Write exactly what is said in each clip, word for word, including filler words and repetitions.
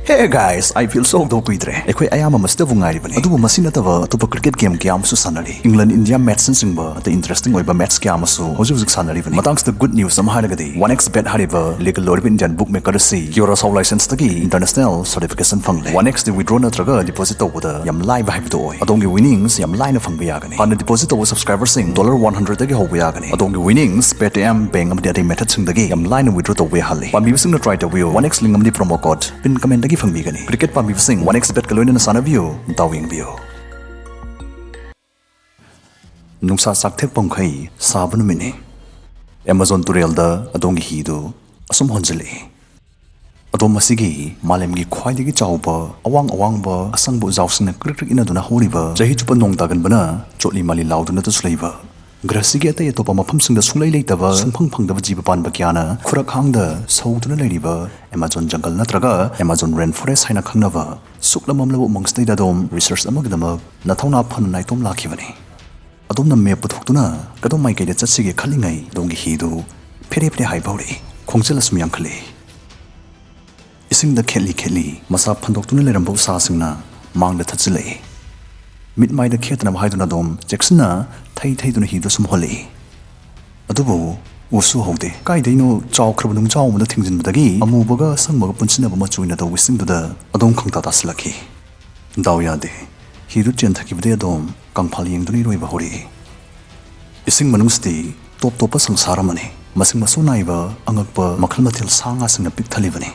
Hey guys, I feel so ꯗꯣ ꯀꯨꯏꯗ꯭ꯔꯦ꯫ ꯑꯩꯈꯣꯏ ꯑꯌꯥꯝꯕ ꯃꯁꯤꯗꯕꯨ ꯉꯥꯏꯔꯤꯕꯅꯤ꯫ ꯑꯗꯨꯕꯨ ꯃꯁꯤ ꯅꯠꯇꯕ ꯑꯇꯣꯞꯄ ꯀ꯭ꯔꯤꯀꯦꯠ ꯒꯦꯝ ꯀꯌꯥ ꯑꯃꯁꯨ ꯁꯥꯟꯅꯔꯤ꯫ ꯏꯪꯂꯦꯟ, ꯏꯟꯗꯤꯌꯥ ꯃꯦꯠꯁꯅꯆꯤꯡꯕ ꯑꯇꯩ ꯏꯟꯇꯔꯦꯁꯇꯤꯡ ꯑꯣꯏꯕ ꯃꯦꯠꯁ ꯀꯌꯥ ꯑꯃꯁꯨ ꯍꯧꯖꯤꯛ ꯍꯧꯖꯤꯛ ꯁꯥꯟꯅꯔꯤꯕꯅꯤ꯫ ꯃꯇꯥꯡꯁꯤꯗ ꯒꯨꯗ ꯅ꯭ꯌꯨꯁ ꯑꯃ ꯍꯥꯏꯔꯒꯗꯤ, ꯋꯥꯟ ꯑꯦꯛꯁ ꯕꯦꯠ ꯍꯥꯏꯔꯤꯕ ꯂꯤꯒꯦꯜ ꯑꯣꯏꯔꯤꯕ ꯏꯟꯗꯤꯌꯥꯟ ꯕꯨꯛ ꯃꯦꯀꯔ ꯑꯁꯤ ꯀ꯭ꯌꯨꯔꯥꯁꯥꯎ ꯂꯥꯏꯁꯦꯟꯁꯇꯒꯤ ꯏꯟꯇꯔꯅꯦꯁꯅꯦꯜ ꯁꯔꯇꯤꯐꯤꯀꯦꯁꯟ ꯐꯪꯂꯦ꯫ ꯋꯥꯟ ꯑꯦꯛꯁꯇꯤ ꯋꯤꯗ꯭ꯔꯣ ꯅꯠꯇ꯭ꯔꯒ ꯗꯤꯄꯣꯖꯤꯠ ꯇꯧꯕꯗ ꯌꯥꯝ ꯂꯥꯏꯕ ꯍꯥꯏꯕꯗꯨ ꯑꯣꯏ꯫ ꯑꯗꯣꯝꯒꯤ ꯋꯤꯅꯤꯡꯁ ꯌꯥꯝ ꯂꯥꯏꯅ ꯐꯪꯕ ꯌꯥꯒꯅꯤ꯫ ꯍꯥꯟꯅ ꯗꯤꯄꯣꯖꯤꯠ ꯇꯧꯕ ꯁꯕꯁꯀ꯭ꯔꯥꯏꯕꯔꯁꯤꯡ ꯗꯣꯂꯔ ꯋꯥꯟ ꯍꯟꯗ꯭ꯔꯦꯗꯇꯒꯤ ꯍꯧꯕ ꯌꯥꯒꯅꯤ꯫ ꯑꯗꯣꯝꯒꯤ ꯋꯤꯅꯤꯡꯁ ꯄꯦ ꯇꯤ ꯑꯦꯝ, ꯕꯦꯡꯛ ꯑꯃꯗꯤ ꯑꯇꯩ ꯃꯦꯊꯗꯁꯤꯡꯗꯒꯤ ꯌꯥꯝ ꯂꯥꯏꯅ ꯋꯤꯗ꯭ꯔꯣ ꯇꯧꯕ ꯌꯥꯍꯜꯂꯤ꯫ ꯄꯥꯝꯕꯤꯕꯁꯤꯡꯅ ꯇ꯭ꯔꯥꯏ ꯇꯧꯕꯤꯌꯨ꯫ ꯋꯥꯟ ꯑꯦꯛꯁ ꯂꯤꯡꯛ ꯑꯃꯗꯤ ꯄ꯭ꯔꯣꯃꯣ ꯀꯣꯗ ꯄꯤꯟ ꯀꯃꯦꯟꯇꯒꯤ ꯐꯪꯕꯤꯒꯅꯤ꯫ ꯀ꯭ꯔꯤꯀꯦꯠ ꯄꯥꯝꯕꯤꯕꯁꯤꯡ ꯋꯥꯟ ꯑꯦꯛꯁ ꯕꯦꯠꯀ ꯂꯣꯏꯅꯅ ꯁꯥꯟꯅꯕꯤꯌꯨ, ꯗꯥꯎ ꯌꯦꯡꯕꯤꯌꯨ꯫ ꯅꯨꯡꯁꯥ ꯆꯥꯛꯊꯦꯛ ꯄꯨꯡꯈꯩ ꯁꯥꯕ ꯅꯨꯃꯤꯠꯅꯤ꯫ ꯑꯦꯃꯥꯖꯣꯟ ꯇꯨꯔꯦꯜꯗ ꯑꯗꯣꯝꯒꯤ ꯍꯤꯗꯨ ꯑꯁꯨꯝ ꯍꯣꯟꯖꯤꯜꯂꯛꯏ꯫ ꯑꯗꯣꯝ ꯑꯁꯤꯒꯤ ꯃꯥꯂꯦꯝꯒꯤ ꯈ꯭ꯋꯥꯏꯗꯒꯤ ꯆꯥꯎꯕ ꯑꯋꯥꯡ ꯑꯋꯥꯡꯕ ꯑꯁꯪꯕ ꯎꯖꯥꯎꯁꯤꯡꯅ ꯀ꯭ꯔꯤꯛ ꯀ꯭ꯔꯤꯛ ꯏꯟꯅꯗꯨꯅ ꯍꯧꯔꯤꯕ ꯆꯍꯤ ꯆꯨꯞꯄ ꯅꯣꯡ ꯇꯥꯒꯟꯕꯅ ꯆꯣꯠꯂꯤ ꯃꯥꯜꯂꯤ ꯂꯥꯎꯗꯨꯅꯇꯁꯨ ꯂꯩꯕ, ꯒ꯭ꯔꯍꯁꯤꯒꯤ ꯑꯇꯩ ꯑꯇꯣꯞꯄ ꯃꯐꯝꯁꯤꯡꯗ ꯁꯨꯡꯂꯩ ꯂꯩꯇꯕ ꯁꯨꯡꯐꯪ ꯐꯪꯗꯕ ꯖꯤꯕ ꯄꯥꯟꯕ ꯀꯌꯥꯅ ꯈꯨꯔꯛ ꯍꯥꯡꯗ ꯁꯧꯗꯨꯅ ꯂꯩꯔꯤꯕ ꯑꯦꯃꯥꯖꯣꯟ ꯖꯪꯒꯜ ꯅꯠꯇ꯭ꯔꯒ ꯑꯦꯃꯥꯖꯣꯟ ꯔꯦꯟ ꯐꯣꯔꯦꯁ ꯍꯥꯏꯅ ꯈꯪꯅꯕ ꯁꯨꯛꯂꯝ ꯃꯝꯂꯕ ꯎꯃꯪꯁꯤꯗꯩꯗ ꯑꯗꯣꯝ ꯔꯤꯁꯔꯆ ꯑꯃꯒꯤꯗꯃꯛ ꯅꯊꯧꯅꯥ ꯐꯅ ꯅꯥꯏꯇꯣꯝ ꯂꯥꯛꯈꯤꯕꯅꯤ꯫ ꯑꯗꯣꯝꯅ ꯃꯦꯞ ꯄꯨꯊꯣꯛꯇꯨꯅ ꯀꯗꯣꯝ ꯃꯥꯏꯀꯩꯗ ꯆꯠꯁꯤꯒꯦ ꯈꯜꯂꯤꯉꯩ ꯑꯗꯣꯝꯒꯤ ꯍꯤꯗꯨ ꯐꯦꯔꯦ ꯐꯦꯔꯦ ꯍꯥꯏꯕ ꯍꯧꯔꯛꯏ꯫ ꯈꯣꯡꯖꯦꯜ ꯑꯁꯨꯝ ꯌꯥꯡꯈꯠꯂꯛꯏ꯫ ꯏꯁꯤꯡꯗ ꯈꯦꯠꯂꯤ ꯈꯦꯠꯂꯤ ꯃꯁꯥ ꯐꯟꯗꯣꯛꯇꯨꯅ ꯂꯩꯔꯝꯕ ꯎꯁꯥꯁꯤꯡꯅ ꯃꯥꯡꯗ ꯊꯠꯆꯤꯜꯂꯛꯏ꯫ ꯃꯤꯠ ꯃꯥꯏꯗ ꯈꯦꯠꯇꯅꯕ ꯍꯥꯏꯗꯨꯅ ꯑꯗꯣꯝ ꯆꯦꯛꯁꯤꯟꯅ ꯊꯩ ꯊꯩꯗꯨꯅ ꯍꯤꯗꯨ ꯁꯨꯝ ꯍꯣꯜꯂꯛꯏ꯫ ꯑꯗꯨꯕꯨ ꯎꯁꯨ ꯍꯧꯗꯦ꯫ ꯀꯥꯏꯗꯩꯅꯣ ꯆꯥꯎꯈ꯭ꯔꯕ ꯅꯨꯡꯖꯥꯎ ꯑꯃꯗ ꯊꯤꯡꯖꯤꯟꯕꯗꯒꯤ ꯑꯃꯨꯕꯒ ꯑꯁꯪꯕꯒ ꯄꯨꯟꯁꯤꯟꯅꯕ ꯃꯆꯨ ꯑꯣꯏꯅ ꯇꯧꯕ ꯏꯁꯤꯡꯗꯨꯗ ꯑꯗꯣꯝ ꯈꯪꯇꯥ ꯇꯥꯁꯤꯜꯂꯛꯈꯤ꯫ ꯗꯥꯎ ꯌꯥꯗꯦ꯫ ꯍꯤꯗꯨ ꯆꯦꯟꯊꯈꯤꯕꯗꯩ ꯑꯗꯣꯝ ꯀꯪꯐꯥꯜ ꯌꯦꯡꯗꯨꯅ ꯏꯔꯣꯏꯕ ꯍꯧꯔꯛꯏ꯫ ꯏꯁꯤꯡ ꯃꯅꯨꯡꯁꯤꯗꯤ ꯇꯣꯞ ꯇꯣꯞꯄ ꯁꯪꯁꯥꯔ ꯑꯃꯅꯤ꯫ ꯃꯁꯤꯡ ꯃꯁꯨ ꯅꯥꯏꯕ ꯑꯉꯛꯄ ꯃꯈꯜ ꯃꯊꯦꯜ ꯁꯥ ꯉꯥꯁꯤꯡꯅ ꯄꯤꯛ ꯊꯜꯂꯤꯕꯅꯤ꯫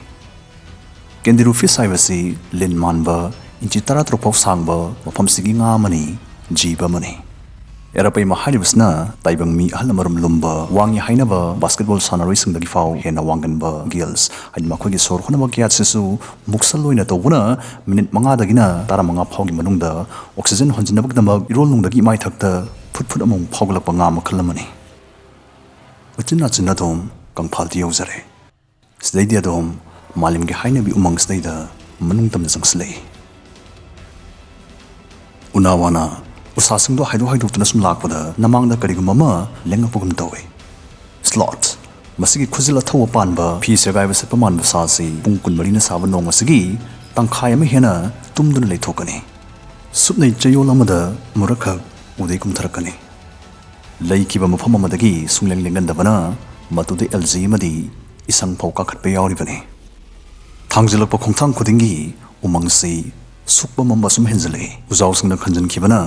ꯀꯦꯟꯗꯤꯔꯨ ꯐꯤꯁ ꯍꯥꯏꯕꯁꯤ ꯂꯤꯟ ꯃꯥꯟꯕ, ꯏꯟꯆꯤ ꯇꯔꯥ ꯇꯔꯨꯛ ꯐꯥꯎ ꯁꯥꯡꯕ ꯃꯐꯝꯁꯤꯒꯤ ꯉꯥ ꯑꯃꯅꯤ, ꯖꯤꯕ ꯑꯃꯅꯤ꯫ ꯑꯦꯔꯥꯄꯩꯃ ꯍꯥꯏꯔꯤꯕꯁꯤꯅ ꯇꯥꯏꯕꯪ ꯃꯤ ꯑꯍꯜ ꯑꯃꯔꯣꯝ ꯂꯨꯝꯕ, ꯋꯥꯡꯉꯤ ꯍꯥꯏꯅꯕ ꯕꯥꯁꯀꯦꯠꯕꯣꯜ ꯁꯥꯟꯅꯔꯣꯏꯁꯤꯡꯗꯒꯤ ꯐꯥꯎ ꯍꯦꯟꯅ ꯋꯥꯡꯒꯟꯕ ꯒꯤꯜꯁ, ꯍꯥꯏꯗꯤ ꯃꯈꯣꯏꯒꯤ ꯁꯣꯔ ꯍꯣꯟꯅꯕ ꯀꯌꯥꯠꯁꯤꯁꯨ ꯃꯨꯛꯁꯜ ꯑꯣꯏꯅ ꯇꯧꯕꯅ ꯃꯤꯅꯤꯠ ꯃꯉꯥꯗꯒꯤꯅ ꯇꯔꯥꯃꯉꯥ ꯐꯥꯎꯒꯤ ꯃꯅꯨꯡꯗ ꯑꯣꯛꯁꯤꯖꯦꯟ ꯍꯣꯟꯖꯤꯟꯅꯕꯒꯤꯗꯃꯛ ꯏꯔꯣꯜꯅꯨꯡꯗꯒꯤ ꯏꯃꯥꯏꯊꯛꯇ ꯐꯨꯠ ꯐꯨꯠ ꯑꯃꯃꯨꯛ ꯐꯥꯎꯒꯠꯂꯛꯄ ꯉꯥ ꯃꯈꯜ ꯑꯃꯅꯤ꯫ ꯎꯆꯤꯟ ꯅꯥꯆꯤꯟꯅ ꯑꯗꯣꯝ ꯀꯪꯐꯥꯜꯗ ꯌꯧꯖꯔꯦ꯫ ꯁꯤꯗꯩꯗꯤ ꯑꯗꯣꯝ ꯃꯥꯂꯦꯝꯒꯤ ꯍꯥꯏꯅꯕꯤ ꯎꯃꯪꯁꯤꯗꯩꯗ ꯃꯅꯨꯡ ꯇꯝꯅ ꯆꯪꯁꯤꯜꯂꯛꯏ꯫ ꯎꯅꯥ ꯋꯥꯅ ꯎꯁꯥꯁꯤꯡꯗꯣ ꯍꯥꯏꯗꯣꯛ ꯍꯥꯏꯗꯣꯛꯇꯨꯅ ꯁꯨꯝ ꯂꯥꯛꯄꯗ ꯅꯃꯥꯡꯗ ꯀꯔꯤꯒꯨꯝꯕ ꯑꯃ ꯂꯦꯡꯉꯛꯄꯒꯨꯝ ꯇꯧꯏ꯫ ꯁ꯭ꯂꯣꯠ꯫ ꯃꯁꯤꯒꯤ ꯈꯨꯖꯤꯜ ꯑꯊꯧꯕ ꯄꯥꯟꯕ, ꯐꯤ ꯁꯦꯒꯥꯏꯕ ꯁꯦꯠꯄ ꯃꯥꯟꯕ ꯁꯥ ꯑꯁꯤ ꯄꯨꯡ ꯀꯨꯟꯃꯔꯤꯅ ꯁꯥꯕ ꯅꯣꯡ ꯑꯁꯤꯒꯤ ꯇꯪꯈꯥꯏ ꯑꯃ ꯍꯦꯟꯅ ꯇꯨꯝꯗꯨꯅ ꯂꯩꯊꯣꯛꯀꯅꯤ꯫ ꯁꯨꯞꯅꯩ ꯆꯌꯣꯜ ꯑꯃꯗ ꯑꯃꯨꯔꯛꯈꯛ ꯎꯗꯩ ꯀꯨꯝꯊꯔꯛꯀꯅꯤ꯫ ꯂꯩꯈꯤꯕ ꯃꯐꯝ ꯑꯃꯗꯒꯤ ꯁꯨꯡꯂꯦꯡ ꯂꯦꯡꯒꯟꯗꯕꯅ ꯃꯗꯨꯗ ꯑꯦꯜꯖꯤ ꯑꯃꯗꯤ ꯏꯁꯪ ꯐꯥꯎ ꯀꯥꯈꯠꯄ ꯌꯥꯎꯔꯤꯕꯅꯤ꯫ ꯊꯥꯡꯖꯤꯜꯂꯛꯄ ꯈꯣꯡꯊꯥꯡ ꯈꯨꯗꯤꯡꯒꯤ ꯎꯃꯪꯁꯤ ꯁꯨꯛꯄ ꯃꯝꯕ ꯁꯨꯝ ꯍꯦꯟꯖꯤꯜꯂꯛꯏ꯫ ꯎꯖꯥꯎꯁꯤꯡꯅ ꯈꯟꯖꯤꯟꯈꯤꯕꯅ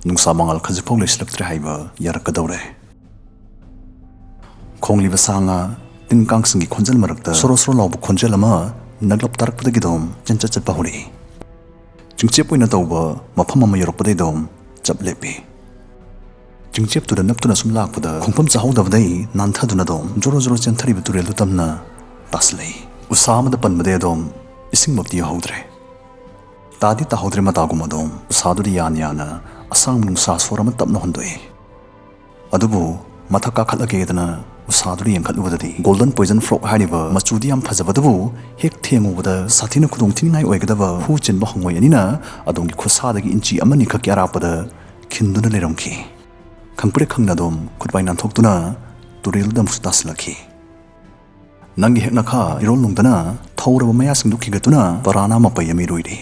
ꯅꯨꯡꯁꯥ ꯃꯉꯥꯜ ꯈꯖꯤꯛꯐꯥꯎ ꯂꯩꯁꯤꯜꯂꯛꯇ꯭ꯔꯦ ꯍꯥꯏꯕ ꯌꯥꯔꯛꯀꯗꯧꯔꯦ꯫ ꯈꯣꯡꯂꯤꯕ ꯁꯥ ꯉꯥ, ꯇꯤꯟ ꯀꯥꯡꯁꯤꯡꯒꯤ ꯈꯣꯟꯖꯦꯜ ꯃꯔꯛꯇ ꯁꯣꯔꯣ ꯁꯣꯔꯣ ꯂꯥꯎꯕ ꯈꯣꯟꯖꯦꯜ ꯑꯃ ꯅꯛꯂꯞ ꯇꯥꯔꯛꯄꯗꯒꯤ ꯑꯗꯨꯝ ꯆꯦꯟꯆꯠ ꯆꯠꯄ ꯍꯧꯔꯛꯏ꯫ ꯆꯤꯡꯆꯦꯞ ꯑꯣꯏꯅ ꯇꯧꯕ ꯃꯐꯝ ꯑꯃ ꯌꯧꯔꯛꯄꯗꯩ ꯑꯗꯨꯝ ꯆꯞ ꯂꯦꯞꯄꯤ꯫ ꯆꯤꯡꯆꯦꯞꯇꯨꯗ ꯅꯞꯇꯨꯅ ꯁꯨꯝ ꯂꯥꯛꯄꯗ ꯈꯣꯡꯐꯝ ꯆꯥꯍꯧꯗꯕꯗꯩ ꯅꯥꯟꯊꯗꯨꯅ ꯑꯗꯨꯝ ꯖꯣꯔꯣ ꯖꯣꯔꯣ ꯆꯦꯟꯊꯔꯤꯕ ꯇꯨꯔꯦꯜꯗꯨ ꯇꯝꯅ ꯇꯥꯁꯤꯜꯂꯛꯏ꯫ ꯎꯁꯥ ꯑꯃꯗ ꯄꯟꯕꯗꯩ ꯑꯗꯨꯝ ꯏꯁꯤꯡꯃꯛꯇꯤ ꯌꯧꯍꯧꯗ꯭ꯔꯦ꯫ ꯇꯥꯗꯤ ꯇꯥꯍꯧꯗ꯭ꯔꯦ ꯃꯇꯥꯒꯨꯝ ꯑꯗꯨꯝ ꯎꯁꯥꯗꯨꯗ ꯌꯥꯟ ꯌꯥꯅ ꯑꯁꯥꯡꯕ ꯅꯨꯡꯁꯥ ꯁꯣꯔ ꯑꯃ ꯇꯞꯅ ꯍꯣꯟꯗꯣꯛꯏ꯫ ꯑꯗꯨꯕꯨ ꯃꯊꯛ ꯀꯥꯈꯠꯂꯒꯦꯗꯅ ꯎꯁꯥꯗꯨꯗ ꯌꯦꯡꯈꯠꯂꯨꯕꯗꯗꯤ ꯒꯣꯜꯗꯟ ꯄꯣꯏꯖꯟ ꯐ꯭ꯔꯣꯛ ꯍꯥꯏꯔꯤꯕ ꯃꯆꯨꯗꯤ ꯌꯥꯝ ꯐꯖꯕꯗꯨꯕꯨ ꯍꯦꯛ ꯊꯦꯡꯉꯨꯕꯗ ꯁꯥꯊꯤꯅ ꯈꯨꯗꯣꯡ ꯊꯤꯅꯤꯡꯉꯥꯏ ꯑꯣꯏꯒꯗꯕ ꯍꯨ ꯆꯦꯟꯕ ꯍꯪꯉꯣꯏ ꯑꯅꯤꯅ ꯑꯗꯣꯝꯒꯤ ꯈꯨꯠꯁꯥꯗꯒꯤ ꯏꯟꯆꯤ ꯑꯃꯅꯤ ꯈꯛꯀꯤ ꯑꯔꯥꯞꯄꯗ ꯈꯤꯟꯗꯨꯅ ꯂꯩꯔꯝꯈꯤ꯫ ꯈꯪꯄ꯭ꯔꯦꯛ ꯈꯪꯅ ꯑꯗꯨꯝ ꯈꯨꯠꯄꯥꯏ ꯅꯥꯟꯊꯣꯛꯇꯨꯅ ꯇꯨꯔꯦꯜꯗꯨꯗ ꯑꯃꯨꯛꯁꯨ ꯇꯥꯁꯤꯜꯂꯛꯈꯤ꯫ ꯅꯪꯒꯤ ꯍꯦꯛ ꯅꯈꯥ ꯏꯔꯣꯜ ꯅꯨꯡꯗꯅ ꯊꯧꯔꯕ ꯃꯌꯥꯁꯤꯡꯗꯨ ꯈꯤꯒꯠꯇꯨꯅ ꯄꯔꯥꯅ ꯃꯄꯩ ꯑꯃ ꯏꯔꯣꯏꯔꯤ꯫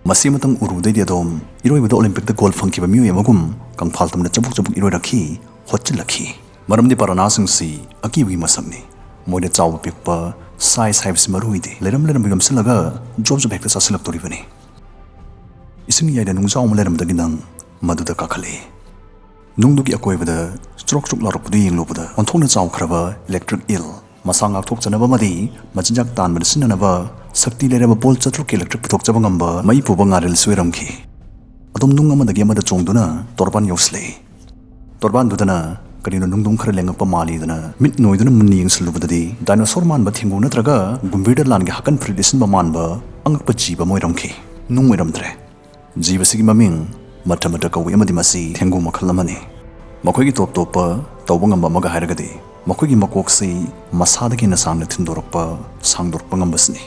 ꯃꯁꯤ ꯑꯃꯇꯪ ꯎꯔꯨꯕꯗꯩꯗꯤ ꯑꯗꯨꯝ ꯏꯔꯣꯏꯕꯗ ꯑꯣꯂꯤꯝꯄꯤꯛꯇ ꯒꯣꯜ ꯐꯪꯈꯤꯕ ꯃꯤꯑꯣꯏ ꯑꯃꯒꯨꯝ ꯀꯪꯐꯥꯜ ꯇꯝꯅ ꯆꯕꯨꯛ ꯆꯕꯨꯛ ꯏꯔꯣꯏꯔꯛꯈꯤ, ꯍꯣꯠꯆꯤꯜꯂꯛꯈꯤ꯫ ꯃꯔꯝꯗꯤ ꯄꯔꯥꯅꯥꯁꯤꯡꯁꯤ ꯑꯀꯤꯕꯒꯤ ꯃꯁꯛꯅꯤ꯫ ꯃꯣꯏꯅ ꯆꯥꯎꯕ ꯄꯤꯛꯄ, ꯁꯥꯏꯖ ꯍꯥꯏꯕꯁꯤ ꯃꯔꯨ ꯑꯣꯏꯗꯦ꯫ ꯂꯩꯔꯝ ꯂꯩꯔꯝꯕ ꯌꯣꯝꯁꯤꯜꯂꯒ ꯖꯣꯕ ꯖꯣꯕ ꯍꯦꯛꯇ ꯆꯥꯁꯤꯜꯂꯛꯇꯣꯔꯤꯕꯅꯤ꯫ ꯏꯁꯤꯡ ꯌꯥꯏꯗ ꯅꯨꯡꯖꯥꯎ ꯑꯃ ꯂꯩꯔꯝꯕꯗꯒꯤ ꯅꯪ ꯃꯗꯨꯗ ꯀꯥꯈꯠꯂꯛꯏ꯫ ꯅꯨꯡꯗꯨꯒꯤ ꯑꯀꯣꯏꯕꯗ ꯆ꯭ꯔꯣꯛ ꯆ꯭ꯔꯣꯛ ꯂꯥꯎꯔꯛꯄꯗꯨ ꯌꯦꯡꯂꯨꯕꯗ ꯑꯣꯟꯊꯣꯛꯅ ꯆꯥꯎꯈ꯭ꯔꯕ ꯏꯂꯦꯛꯇ꯭ꯔꯤꯛ ꯏꯜ, ꯃꯁꯥ ꯉꯥꯛꯊꯣꯛꯆꯅꯕ ꯑꯃꯗꯤ ꯃꯆꯤꯟꯖꯥꯛ ꯇꯥꯟꯕꯗ ꯁꯤꯖꯤꯟꯅꯅꯕ ꯁꯛꯇꯤ ꯂꯩꯔꯕ ꯚꯣꯜꯠ ꯆꯥꯇ꯭ꯔꯨꯛꯀꯤ ꯏꯂꯦꯛꯇ꯭ꯔꯤꯛ ꯄꯨꯊꯣꯛꯆꯕ ꯉꯝꯕ ꯃꯩ ꯄꯨꯕ ꯉꯥꯔꯦꯜꯁꯨ ꯑꯣꯏꯔꯝꯈꯤ꯫ ꯑꯗꯨꯝ ꯅꯨꯡ ꯑꯃꯗꯒꯤ ꯑꯃꯗ ꯆꯣꯡꯗꯨꯅ ꯇꯣꯔꯕꯥꯟ ꯌꯧꯁꯤꯜꯂꯛꯏ꯫ ꯇꯣꯔꯕꯥꯟꯗꯨꯗꯅ ꯀꯔꯤꯅꯣ ꯅꯨꯡꯗꯨꯝ ꯈꯔ ꯂꯦꯡꯉꯛꯄ ꯃꯥꯜꯂꯤꯗꯅ ꯃꯤꯠ ꯅꯣꯏꯗꯨꯅ ꯃꯨꯟꯅ ꯌꯦꯡꯁꯤꯜꯂꯨꯕꯗꯗꯤ ꯗꯥꯏꯅꯣꯁꯣꯔ ꯃꯥꯟꯕ ꯊꯦꯡꯒꯨ ꯅꯠꯇ꯭ꯔꯒ ꯒꯨꯝꯚꯤꯔꯗ ꯂꯥꯟꯒꯤ ꯍꯥꯀꯟ ꯐꯨꯔꯤꯠ ꯂꯤꯠꯁꯤꯟꯕ ꯃꯥꯟꯕ ꯑꯉꯛꯄ ꯖꯤꯕ ꯑꯃ ꯑꯣꯏꯔꯝꯈꯤ꯫ ꯅꯨꯡ ꯑꯣꯏꯔꯝꯗ꯭ꯔꯦ꯫ ꯖꯤꯕꯁꯤꯒꯤ ꯃꯃꯤꯡ ꯃꯠꯊ ꯃꯠꯊ ꯀꯧꯏ ꯑꯃꯗꯤ ꯃꯁꯤ ꯊꯦꯡꯒꯨ ꯃꯈꯜ ꯑꯃꯅꯤ꯫ ꯃꯈꯣꯏꯒꯤ ꯇꯣꯞ ꯇꯣꯞꯄ ꯇꯧꯕ ꯉꯝꯕ ꯑꯃꯒ ꯍꯥꯏꯔꯒꯗꯤ ꯃꯈꯣꯏꯒꯤ ꯃꯀꯣꯛꯁꯤ ꯃꯁꯥꯗꯒꯤ ꯍꯦꯟꯅ ꯁꯥꯡꯅ ꯊꯤꯟꯗꯣꯔꯛꯄ, ꯁꯥꯡꯗꯣꯔꯛꯄ ꯉꯝꯕꯁꯤꯅꯤ꯫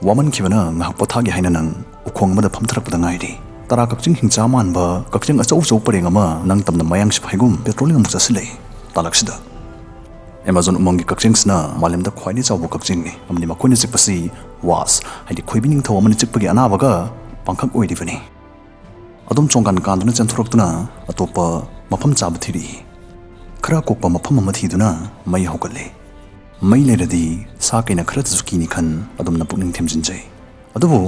ꯋꯥꯃꯟꯈꯤꯕꯅ ꯉꯥꯏꯍꯥꯛ ꯄꯣꯊꯥꯒꯦ ꯍꯥꯏꯅ ꯅꯪ ꯎꯈꯣꯡ ꯑꯃꯗ ꯐꯝꯊꯔꯛꯄꯗ ꯉꯥꯏꯔꯤ꯫ ꯇꯔꯥ ꯀꯛꯆꯤꯡ ꯍꯤꯡꯆꯥ ꯃꯥꯟꯕ ꯀꯛꯆꯤꯡ ꯑꯆꯧ ꯑꯆꯧꯕ ꯄꯔꯦꯡ ꯑꯃ ꯅꯪ ꯇꯝꯅ ꯃꯌꯥꯡ ꯁꯤꯐꯥꯏꯒꯨꯝ ꯄꯦꯇ꯭ꯔꯣꯂꯤꯡ ꯑꯃꯨꯛ ꯆꯠꯁꯤꯜꯂꯛꯏ꯫ ꯇꯥꯂꯛꯁꯤꯗ ꯑꯦꯃꯥꯖꯣꯟ ꯎꯃꯪꯒꯤ ꯀꯛꯆꯦꯡꯁꯤꯅ ꯃꯥꯂꯦꯝꯗ ꯈ꯭ꯋꯥꯏꯗꯒꯤ ꯆꯥꯎꯕ ꯀꯛꯆꯦꯡꯅꯤ, ꯑꯃꯗꯤ ꯃꯈꯣꯏꯅ ꯆꯤꯛꯄꯁꯤ ꯋꯥꯁ, ꯍꯥꯏꯗꯤ ꯈꯣꯏꯕꯤ ꯅꯤꯡꯊꯧ ꯑꯃꯅ ꯆꯤꯛꯄꯒꯤ ꯑꯅꯥꯕꯒ ꯄꯥꯡꯈꯛ ꯑꯣꯏꯔꯤꯕꯅꯤ꯫ ꯑꯗꯨꯝ ꯆꯣꯡꯀꯥꯟ ꯀꯥꯟꯗꯨꯅ ꯆꯦꯟꯊꯣꯔꯛꯇꯨꯅ ꯑꯇꯣꯞꯄ ꯃꯐꯝ ꯆꯥꯕ ꯊꯤꯔꯛꯏ꯫ ꯈꯔ ꯑꯀꯣꯛꯄ ꯃꯐꯝ ꯑꯃ ꯊꯤꯗꯨꯅ ꯃꯩ ꯍꯧꯒꯠꯂꯤ꯫ ꯃꯩ ꯂꯩꯔꯗꯤ ꯁꯥ ꯀꯩꯅ ꯈꯔꯇꯁꯨ ꯀꯤꯅꯤ ꯈꯟ ꯑꯗꯨꯝꯅ ꯄꯨꯛꯅꯤꯡ ꯊꯦꯝꯖꯤꯟꯖꯩ꯫ ꯑꯗꯨꯕꯨ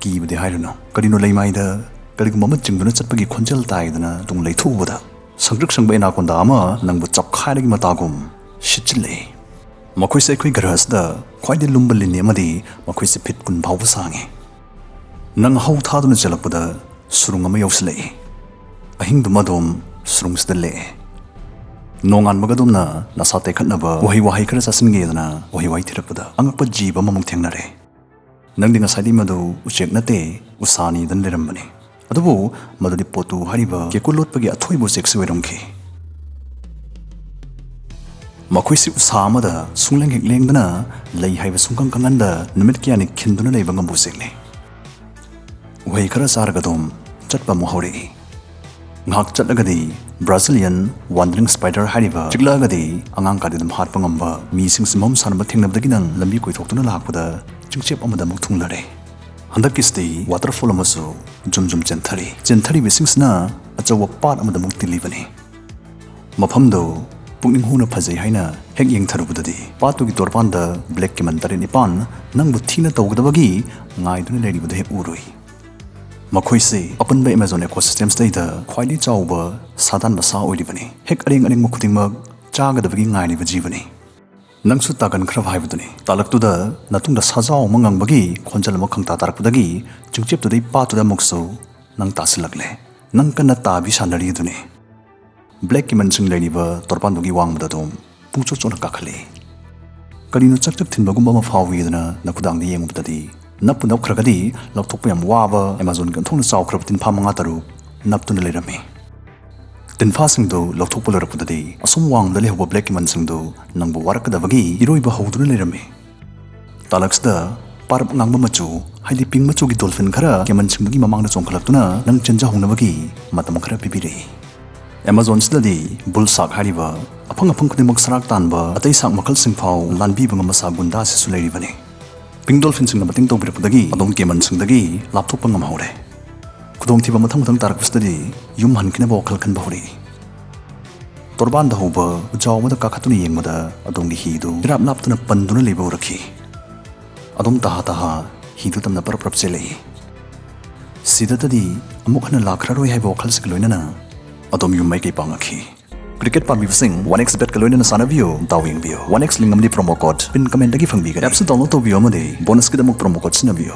ꯀꯤꯕꯗꯤ ꯍꯥꯏꯔꯨꯅꯨ꯫ ꯀꯔꯤꯅꯣ, ꯂꯩꯃꯥꯏꯗ ꯀꯔꯤꯒꯨꯝꯕ ꯑꯃ ꯆꯤꯡꯗꯨꯅ ꯆꯠꯄꯒꯤ ꯈꯣꯟꯖꯦꯜ ꯇꯥꯏꯗꯅ ꯇꯨꯡ ꯂꯩꯊꯣꯛꯎꯕꯗ ꯁꯪꯇ꯭ꯔꯤꯛ ꯁꯪꯕ ꯑꯦꯅꯥꯀꯣꯟꯗꯥ ꯑꯃ ꯅꯪꯕꯨ ꯆꯞꯈꯥꯏꯔꯒꯤ ꯃꯇꯥꯒꯨꯝ ꯁꯤꯠꯆꯤꯜꯂꯛꯏ꯫ ꯃꯈꯣꯏꯁꯦ ꯑꯩꯈꯣꯏ ꯒ꯭ꯔꯍꯁꯤꯗ ꯈ꯭ꯋꯥꯏꯗꯒꯤ ꯂꯨꯝꯕ ꯂꯤꯟꯅꯤ ꯑꯃꯗꯤ ꯃꯈꯣꯏꯁꯦ ꯐꯤꯠ ꯀꯨꯟ ꯐꯥꯎꯕ ꯁꯥꯡꯉꯤ꯫ ꯅꯪ ꯍꯧ ꯊꯥꯗꯨꯅ ꯆꯦꯜꯂꯛꯄꯗ ꯁꯨꯔꯨꯡ ꯑꯃ ꯌꯧꯁꯤꯜꯂꯛꯏ꯫ ꯑꯍꯤꯡꯗꯨꯃ ꯑꯗꯨꯝ ꯁꯨꯔꯨꯡꯁꯤꯗ ꯂꯦꯛꯑꯦ꯫ ꯅꯣꯡꯉꯥꯟꯕꯒ ꯑꯗꯨꯝꯅ ꯅꯁꯥ ꯇꯦꯛꯈꯠꯅꯕ ꯎꯍꯩ ꯋꯥꯍꯩ ꯈꯔ ꯆꯥꯁꯤꯟꯒꯦꯗꯅ ꯎꯍꯩ ꯋꯥꯍꯩ ꯊꯤꯔꯛꯄꯗ ꯑꯉꯛꯄ ꯖꯤꯕ ꯑꯃꯃꯨꯛ ꯊꯦꯡꯅꯔꯦ꯫ ꯅꯪꯗꯤ ꯉꯁꯥꯏꯗꯤ ꯃꯗꯨ ꯎꯆꯦꯛ ꯅꯠꯇꯦ, ꯎꯁꯥꯅꯤꯗꯅ ꯂꯩꯔꯝꯕꯅꯤ꯫ ꯑꯗꯨꯕꯨ ꯃꯗꯨꯗꯤ ꯄꯣꯇꯨ ꯍꯥꯏꯔꯤꯕ ꯀꯦꯀꯨ ꯂꯣꯠꯄꯒꯤ ꯑꯊꯣꯏꯕ ꯎꯆꯦꯛꯁꯤ ꯑꯣꯏꯔꯝꯈꯤ꯫ ꯃꯈꯣꯏꯁꯤ ꯎꯁꯥ ꯑꯃꯗ ꯁꯨꯡꯂꯦꯡ ꯍꯦꯛ ꯂꯦꯡꯗꯅ, ꯂꯩ ꯍꯥꯏꯕ ꯁꯨꯡꯈꯪ ꯈꯪꯍꯟꯗ ꯅꯨꯃꯤꯠ ꯀꯌꯥꯅꯤ ꯈꯤꯟꯗꯨꯅ ꯂꯩꯕ ꯉꯝꯕ ꯎꯆꯦꯛꯅꯤ꯫ ꯎꯍꯩ ꯈꯔ ꯆꯥꯔꯒ ꯑꯗꯨꯝ ꯆꯠꯄ ꯑꯃꯨꯛ ꯍꯧꯔꯛꯏ꯫ ꯉꯥꯏꯍꯥꯛ ꯆꯠꯂꯒꯗꯤ ꯕ꯭ꯔꯥꯖꯤꯂꯤꯌꯟ ꯋꯥꯟꯗꯔꯤꯡ ꯁ꯭ꯄꯥꯏꯗꯔ ꯍꯥꯏꯔꯤꯕ ꯆꯤꯛꯂꯛꯑꯒꯗꯤ ꯑꯉꯥꯡ ꯀꯥꯗꯤ ꯑꯗꯨꯝ ꯍꯥꯠꯄ ꯉꯝꯕ ꯃꯤꯁꯤꯡꯁꯤ ꯃꯍꯧꯁꯥꯅ ꯊꯦꯡꯅꯕꯗꯒꯤ ꯅꯪ ꯂꯝꯕꯤ ꯀꯣꯏꯊꯣꯛꯇꯨꯅ ꯂꯥꯛꯄꯗ ꯆꯤꯡꯆꯦꯞ ꯑꯃꯗ ꯑꯃꯨꯛ ꯊꯨꯡꯂꯔꯦ꯫ ꯍꯟꯗꯛꯀꯤꯁꯤꯗꯤ ꯋꯥꯇꯔꯐꯣꯜ ꯑꯃꯁꯨ ꯖꯨꯝ ꯖꯨꯝ ꯆꯦꯟꯊꯔꯤ꯫ ꯆꯦꯟꯊꯔꯤꯕꯁꯤꯡꯁꯤꯅ ꯑꯆꯧꯕ ꯄꯥꯠ ꯑꯃꯗ ꯑꯃꯨꯛ ꯇꯤꯜꯂꯤꯕꯅꯤ꯫ ꯃꯐꯝꯗꯨ ꯄꯨꯛꯅꯤꯡ ꯍꯨꯅ ꯐꯖꯩ ꯍꯥꯏꯅ ꯍꯦꯛ ꯌꯦꯡꯊꯔꯨꯕꯗꯗꯤ ꯄꯥꯠꯇꯨꯒꯤ ꯇꯣꯔꯕꯥꯟꯗ ꯕ꯭ꯂꯦꯛ ꯀꯦꯃꯟ ꯇꯔꯦꯠ ꯅꯤꯄꯥꯟ ꯅꯪꯕꯨ ꯊꯤꯅ ꯇꯧꯒꯗꯕꯒꯤ ꯉꯥꯏꯗꯨꯅ ꯂꯩꯔꯤꯕꯗꯨ ꯍꯦꯛ ꯎꯔꯨꯏ꯫ ꯃꯈꯣꯏꯁꯤ ꯑꯄꯨꯟꯕ ꯑꯦꯃꯥꯖꯣꯟ ꯏꯀꯣꯁꯤꯁꯇꯦꯝꯁꯤꯗꯩꯗ ꯈ꯭ꯋꯥꯏꯗꯒꯤ ꯆꯥꯎꯕ ꯁꯥꯗꯥꯟꯕ ꯁꯥ ꯑꯣꯏꯔꯤꯕꯅꯤ꯫ ꯍꯦꯛ ꯑꯔꯦꯡ ꯑꯔꯦꯡꯕ ꯈꯨꯗꯤꯡꯃꯛ ꯆꯥꯒꯗꯕꯒꯤ ꯉꯥꯏꯔꯤꯕ ꯖꯤꯕꯅꯤ꯫ ꯅꯪꯁꯨ ꯇꯥꯒꯟꯈ꯭ꯔꯕ ꯍꯥꯏꯕꯗꯨꯅꯤ꯫ ꯇꯥꯂꯛꯇꯨꯗ ꯅꯇꯨꯡꯗ ꯁꯥꯖꯥꯎ ꯑꯃ ꯉꯪꯕꯒꯤ ꯈꯣꯟꯖꯦꯜ ꯑꯃ ꯈꯪꯇꯥ ꯇꯥꯔꯛꯄꯗꯒꯤ ꯆꯤꯡꯆꯦꯞꯇꯨꯗꯩ ꯄꯥꯠꯇꯨꯗ ꯑꯃꯨꯛꯁꯨ ꯅꯪ ꯇꯥꯁꯤꯜꯂꯛꯂꯦ꯫ ꯅꯪ ꯀꯟꯅ ꯇꯥꯕꯤ ꯁꯥꯟꯅꯔꯤ ꯑꯗꯨꯅꯤ꯫ ꯕ꯭ꯂꯦꯛ ꯀꯦꯃꯟꯁꯤꯡ ꯂꯩꯔꯤꯕ ꯇꯣꯔꯕꯥꯟꯗꯨꯒꯤ ꯋꯥꯡꯃꯗ ꯑꯗꯨꯝ ꯄꯨꯡꯆꯣꯠ ꯆꯣꯠꯅ ꯀꯥꯈꯠꯂꯛꯏ꯫ ꯀꯔꯤꯅꯣ ꯆꯛ ꯆꯛ ꯊꯤꯟꯕꯒꯨꯝꯕ ꯑꯃ ꯐꯥꯎꯏꯗꯅ ꯅꯈꯨꯗꯥꯡꯗ ꯌꯦꯡꯉꯨꯕꯗꯗꯤ ꯅꯞꯄꯨ ꯅꯞꯈ꯭ꯔꯒꯗꯤ ꯂꯧꯊꯣꯛꯄ ꯌꯥꯝ ꯋꯥꯕ ꯑꯦꯃꯥꯖꯣꯟꯒꯤ ꯑꯣꯟꯊꯣꯛꯅ ꯆꯥꯎꯈ꯭ꯔꯕ ꯇꯤꯟꯐꯥ ꯃꯉꯥ ꯇꯔꯨꯛ ꯅꯞꯇꯨꯅ ꯂꯩꯔꯝꯃꯤ꯫ ꯇꯤꯟꯐꯥꯁꯤꯡꯗꯨ ꯂꯧꯊꯣꯛꯄ ꯂꯣꯏꯔꯛꯄꯗꯗꯤ ꯑꯁꯨꯝ ꯋꯥꯡꯃꯗ ꯂꯩꯍꯧꯕ ꯕ꯭ꯂꯦꯛ ꯀꯦꯃꯟꯁꯤꯡꯗꯨ ꯅꯪꯕꯨ ꯋꯥꯔꯛꯀꯗꯕꯒꯤ ꯏꯔꯣꯏꯕ ꯍꯧꯗꯨꯅ ꯂꯩꯔꯝꯃꯤ꯫ ꯇꯥꯂꯛꯁꯤꯗ ꯄꯥꯔꯞ ꯑꯉꯥꯡꯕ ꯃꯆꯨ, ꯍꯥꯏꯗꯤ ꯄꯤꯡ ꯃꯆꯨꯒꯤ ꯗꯣꯜꯐꯤꯟ ꯈꯔ ꯀꯦꯃꯟꯁꯤꯡꯗꯨꯒꯤ ꯃꯃꯥꯡꯗ ꯆꯣꯡꯈꯠꯂꯛꯇꯨꯅ ꯅꯪ ꯆꯦꯟꯖꯍꯧꯅꯕꯒꯤ ꯃꯇꯝ ꯈꯔ ꯄꯤꯕꯤꯔꯛꯏ꯫ ꯑꯦꯃꯥꯖꯣꯟꯁꯤꯗꯗꯤ ꯕꯨꯜ ꯁꯥꯔꯛ ꯍꯥꯏꯔꯤꯕ ꯑꯐꯪ ꯑꯐꯪ ꯈꯨꯗꯤꯡꯃꯛ ꯁꯔꯥꯛ ꯇꯥꯟꯕ ꯑꯇꯩ ꯁꯥꯔꯛ ꯃꯈꯜꯁꯤꯡ ꯐꯥꯎ ꯂꯥꯟꯕꯤꯕ ꯉꯝꯕ ꯁꯥꯔꯛ ꯒꯨꯟꯗꯥ ꯑꯁꯤꯁꯨ ꯂꯩꯔꯤꯕꯅꯤ꯫ ꯄꯤꯡ ꯗꯣꯜꯐꯤꯟꯁꯤꯡꯅ ꯃꯇꯦꯡ ꯇꯧꯕꯤꯔꯛꯄꯗꯒꯤ ꯑꯗꯣꯝ ꯀꯦꯃꯟꯁꯤꯡꯗꯒꯤ ꯂꯥꯞꯊꯣꯛꯄ ꯉꯝꯍꯧꯔꯦ꯫ ꯈꯨꯗꯣꯡꯊꯤꯕ ꯃꯊꯪ ꯃꯊꯪ ꯇꯥꯔꯛꯄꯁꯤꯗꯗꯤ ꯌꯨꯝ ꯍꯟꯈꯤꯅꯕ ꯋꯥꯈꯜ ꯈꯟꯕ ꯍꯧꯔꯛꯏ꯫ ꯇꯣꯔꯕꯥꯟꯗ ꯍꯧꯕ ꯎꯖꯥꯎ ꯑꯃꯗ ꯀꯥꯈꯠꯇꯨꯅ ꯌꯦꯡꯕꯗ ꯑꯗꯣꯝꯒꯤ ꯍꯤꯗꯨ ꯏꯔꯥꯞ ꯂꯥꯞꯇꯨꯅ ꯄꯟꯗꯨꯅ ꯂꯩꯕ ꯎꯔꯛꯈꯤ꯫ ꯑꯗꯣꯝ ꯇꯍꯥ ꯇꯍꯥ ꯍꯤꯗꯨ ꯇꯝꯅ ꯄꯔꯞ ꯄꯔꯞ ꯆꯦꯜꯂꯛꯏ꯫ ꯁꯤꯗꯇꯗꯤ ꯑꯃꯨꯛ ꯍꯟꯅ ꯂꯥꯛꯈ꯭ꯔꯔꯣꯏ ꯍꯥꯏꯕ ꯋꯥꯈꯜꯁꯤꯒ ꯂꯣꯏꯅꯅ ꯑꯗꯣꯝ ꯌꯨꯝ ꯃꯥꯏꯀꯩ ꯄꯥꯡꯉꯛꯈꯤ꯫ ꯀ꯭ꯔꯤꯀꯦꯠ ꯄꯥꯝꯕꯤꯕꯁꯤꯡ, ꯋꯥꯟ ꯑꯦꯛꯁ ꯕꯦꯠꯀ ꯂꯣꯏꯅꯅ ꯁꯥꯟꯅꯕꯤꯌꯨ, ꯗꯥꯎ ꯌꯦꯡꯕꯤꯌꯨ꯫ ꯋꯥꯟ ꯑꯦꯛꯁ ꯂꯤꯡ ꯑꯃꯗꯤ ꯄ꯭ꯔꯣꯃꯣ ꯀꯣꯗ ꯄꯤꯟ ꯀꯃꯦꯟꯗꯒꯤ ꯐꯪꯕꯤꯒꯅꯤ꯫ ꯑꯦꯞꯁꯨ ꯗꯥꯎꯟꯂꯣꯗ ꯇꯧꯕꯤꯌꯨ ꯑꯃꯗꯤ ꯕꯣꯅꯁꯀꯤꯗꯃꯛ ꯄ꯭ꯔꯣꯃꯣ ꯀꯣꯗ ꯁꯤꯖꯤꯟꯅꯕꯤꯌꯨ꯫